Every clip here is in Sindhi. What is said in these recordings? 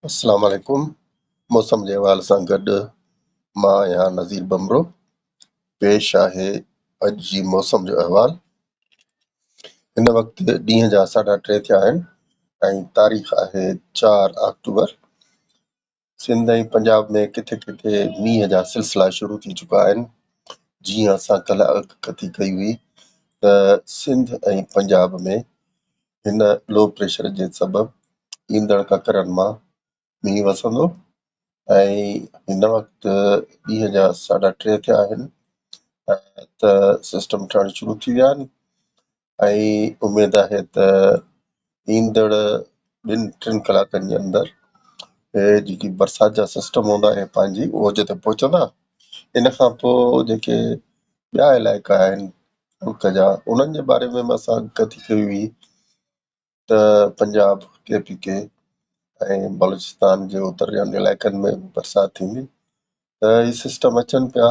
اسلام عليڪم موسم جي حوالي سان گڏ مان آهيان نذير بمرو پيش آهي اڄ جي موسم جو احوال هن وقت ڏينهن جا ساڍا ٽي ٿيا آهن ۽ تاريخ آهي 4 آڪٽوبر سنڌ ۽ پنجاب ۾ ڪٿي ڪٿي مينهن جا سلسلا شروع ٿي چڪا آهن جيئن اسان ڪلهه اڳڪٿي ڪئي هئي ته سنڌ ۽ پنجاب ۾ هن لو پريشر جي سبب ايندڙ ڪڪرن مان مينهن وسندو ۽ هن وقت ڏينهن جا ساڍا ٽي ٿيا آهن ته سسٽم ٺهڻ شروع ٿي ويا آهن ۽ اميد آهي ته ايندڙ ٻن ٽن ڪلاڪن جي اندر جيڪي برسات جا سسٽم هوندا اهي پنهنجي اوج تي پهچندا ان کان پوء جيڪي ٻيا علائقا آهن ملڪ جا انهن جي باري ۾ به اسان اڳڪٿي ڪئي هئي ته پنجاب، ڪي پي ڪي ۽ بلوچستان جي اترين علائقن ۾ به برسات ٿيندي ته هي سسٽم اچن پيا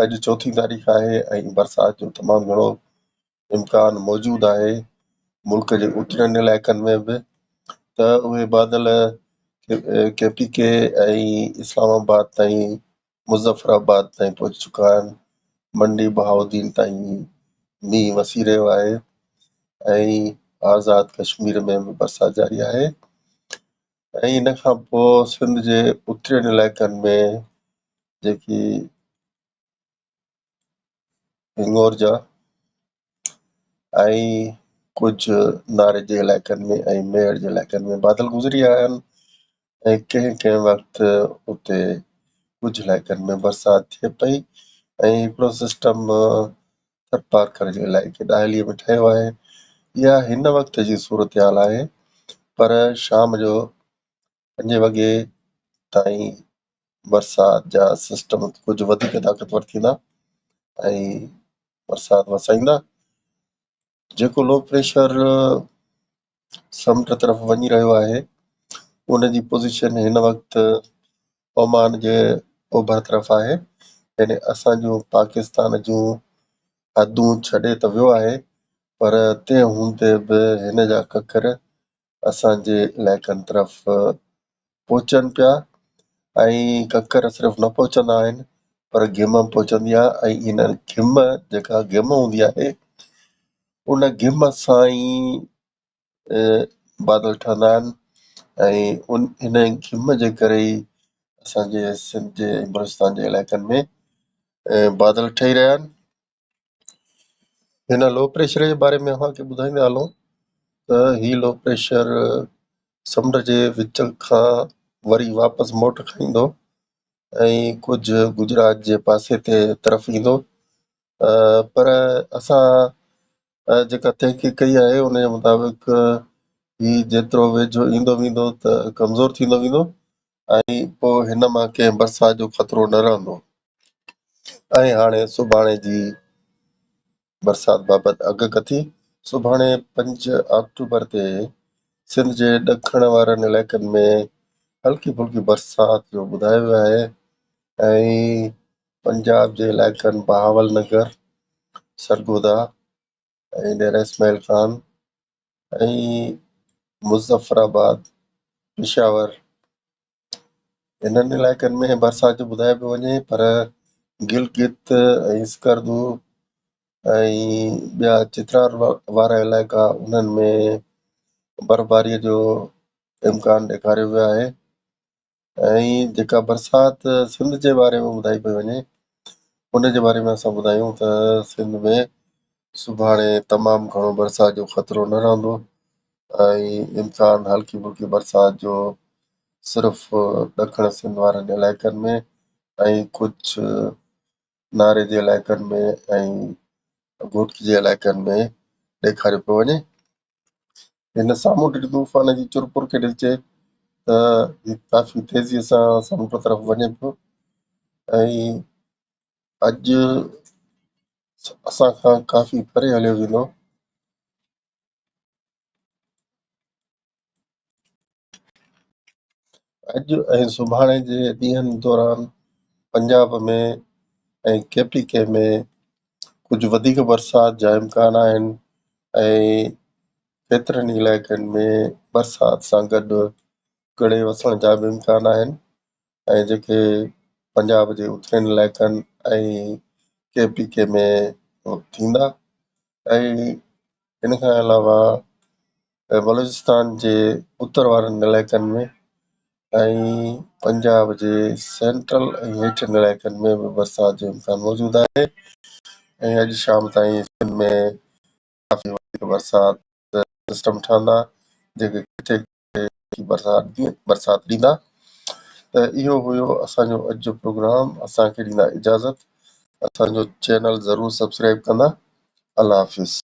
اڄ چوٿين تاريخ آهي ۽ برسات جو تمام گهڻو امڪان موجود آهي ملڪ جي اترين علائقن ۾ به ته اهي بادل ڪي پي ڪي ۽ اسلام آباد تائين مظفر آباد تائين پهچي چڪا آهن منڊي بهاؤالدين تائين مينهن وسي رهيو آهي ۽ آزاد ڪشمير ۾ به برسات جاري آهي ۽ ان کان پوء سنڌ جي اترين علائقن ۾ جيڪي هنڱورجا ۽ ڪجهه ناري جي علائقن ۾ ۽ ميهڙ جي علائقن ۾ بادل گذري آيا آهن ۽ ڪنهن ڪنهن وقت اتي ڪجهه علائقن ۾ برسات ٿئي پئي ۽ هڪڙو سسٽم ٿرپارڪر جي علائقي ڏاهلي ۾ ٺهيو آهي. اها هن وقت جي صورتحال آهي پر شام جو پنجين وڳي تائين برسات جا سسٽم ڪجهه وڌيڪ طاقتور ٿيندا ۽ برسات وسائيندا. جيڪو لو پريشر سمنڊ طرف وڃي رهيو آهي ان جي پوزيشن هن وقت اومان جي اوڀر طرف آهي يعني اسان جون پاڪستان جون حدون ڇڏي ته ويو آهي پر تنهن هوندي به هن جا ڪڪر اسان جي علائقن طرف پهچن پيا ۽ ڪڪر صرف نه پهچندا آهن پر گهم به پهچندي آهي ۽ ان گهم جيڪا گهم هوندي آهي ان گهم سان ئي بادل ٺهندا آهن ۽ ان ان گهم جي ڪري ئي اسان جي سنڌ جي ۽ بلوچستان جي علائقن ۾ بادل ٺهي رهيا آهن. هن لو پريشر جي باري ۾ اوهان کي ٻڌائيندا هلون ته هي لو پريشر سمنڊ جي وچ کان وري واپس موٽ کائيندو ۽ ڪجهه گجرات جي پاسي تي طرف ايندو پر اسان جيڪا تحقيق ڪئي آهي ان جي مطابق هي جيترو ويجهو ايندو ويندو ته ڪمزور ٿيندو ويندو ۽ پوء هن مان ڪنهن برسات جو خطرو نه رهندو ۽ هاڻي سڀاڻي جي برسات بابت اڳڪٿي سڀاڻي پنج آڪٽوبر تي سنڌ جي ڏکڻ وارن علائقن ۾ هلڪي ڦلڪي برسات جو ٻڌايو ويو آهي ۽ پنجاب جي علائقن بهاول نگر، سرگوڌا ۽ ڊيره اسماعيل خان ۽ مظفر آباد، پشاور انهن علائقن ۾ برسات جو ٻڌايو پيو وڃي پر گلگت ۽ اسڪردو ۽ ٻيا چترال وارا علائقا انهن ۾ برفباري جو امڪان ڏيکاريو ويو آهي ۽ جيڪا برسات سنڌ جي باري ۾ ٻڌائي پئي وڃي ان جي باري ۾ اسان ٻڌايون ته سنڌ ۾ سڀاڻي تمام گهڻو برسات جو خطرو نه رهندو ۽ امڪان هلڪي ڦلڪي برسات جو صرف ڏکڻ سنڌ وارن علائقن ۾ ۽ ڪجهه ناري جي علائقن ۾ ۽ گهوٽڪي جي علائقن ۾ ڏيکاريو پيو وڃي. هن سامونڊي طوفان جي چرپر کي ڏسجي ته هي ڪافي تيزيء سان سمنڊ طرف وڃي پيو ۽ اڄ اسان کان ڪافي پري هليو ويندو. اڄ ۽ سڀاڻي جي ڏينهن دوران پنجاب ۾ ۽ ڪي پي ڪي ۾ ڪجهه وڌيڪ برسات جا امڪان آهن ۽ ڪيترن ئي علائقن ۾ برسات سان گڏ ڳڙي وسڻ جا به امڪان آهن ۽ جيڪي پنجاب جي اترين علائقن ۽ ڪي پي ڪي ۾ ٿيندا ۽ ان کان علاوه بلوچستان جي اتر وارن علائقن ۾ ۽ پنجاب جي سينٽرل ۽ هيٺين علائقن ۾ به برسات جو امڪان موجود آهي ۽ اڄ شام تائين سنڌ ۾ ڪافي وڌيڪ برسات سسٽم ٺهندا جيڪي ڪٿي ڪٿي برسات ڏيندا ته اهو هيو اسان جو اڄ جو پروگرام اسان کي ڏيندا اجازت اسان جو چينل ضرور سبسڪرائب ڪندا الله حافظ.